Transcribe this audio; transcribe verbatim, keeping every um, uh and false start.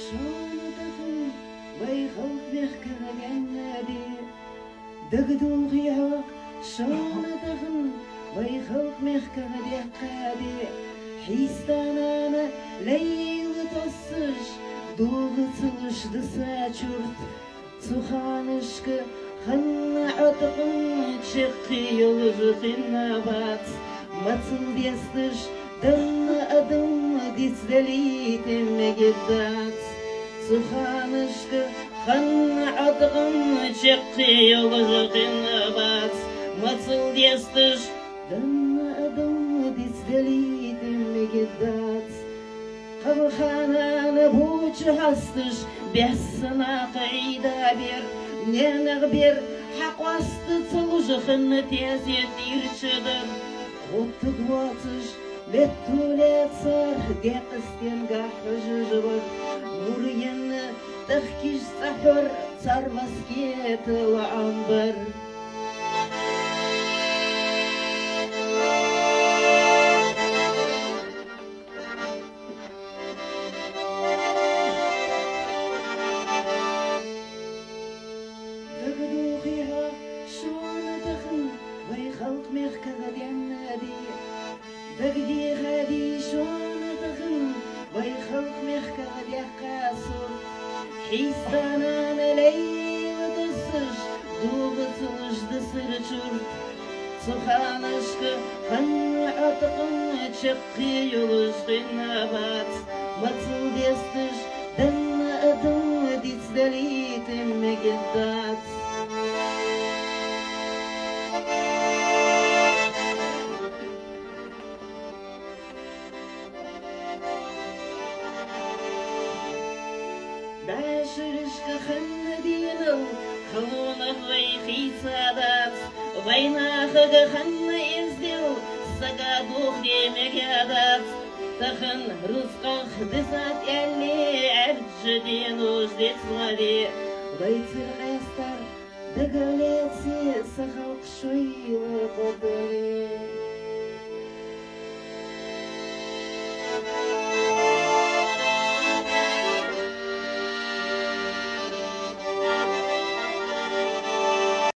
Шоана тахан вай халкъа мехкара даьннаде, дагадохий хьа, шоана тахан вай халкъа мехкара даьккхаде, хьийста нана лейла тоссаш, догӀа ца луш да са чурт. Цу ханашка ханна Ӏоткъам чаккхе йолаш хиннабац, мацал десташ данна адам дицдалийта мегаргдац. Цу ханашка ханна Ӏоткъам чаккхе йолаш хиннабац, мацал десташ данна адам дицдалийта мегаргдац. Кхалханана боча хьасташ бесса наха Ӏийда бер, наьнах бер хьакъоаста ца луш хинна тезет ирча дар. ГӀоттаргвоацаш метто лаьцар, декъа стенгахьа хьожаш вар. Мур енна тӀахкаш цӀахьор цар васкетал Ӏомабар. Дагадохий хьа, шоана тахан вай халкъа мехкара даьннаде, дагадехадий шоана тахан вай халкъа мехкара даьккха сурт. Хьийста нана лейла тоссаш, догӀа ца луш да са чурт. Цу ханашка ханна Ӏоткъам чаккхе йолаш хиннабац, мацал десташ данна адам дицдалийта мегаргдац. БӀаьшерашка ханна денал халонах вай хийцадац, вайнахага ханна эздел сага дохаде мегаргдац. Тахан рузкъах деза тӀаьлле Ӏаьржа денош децладе, вай цар къаьстар дага лаьце, са халкъ шоайла къотале.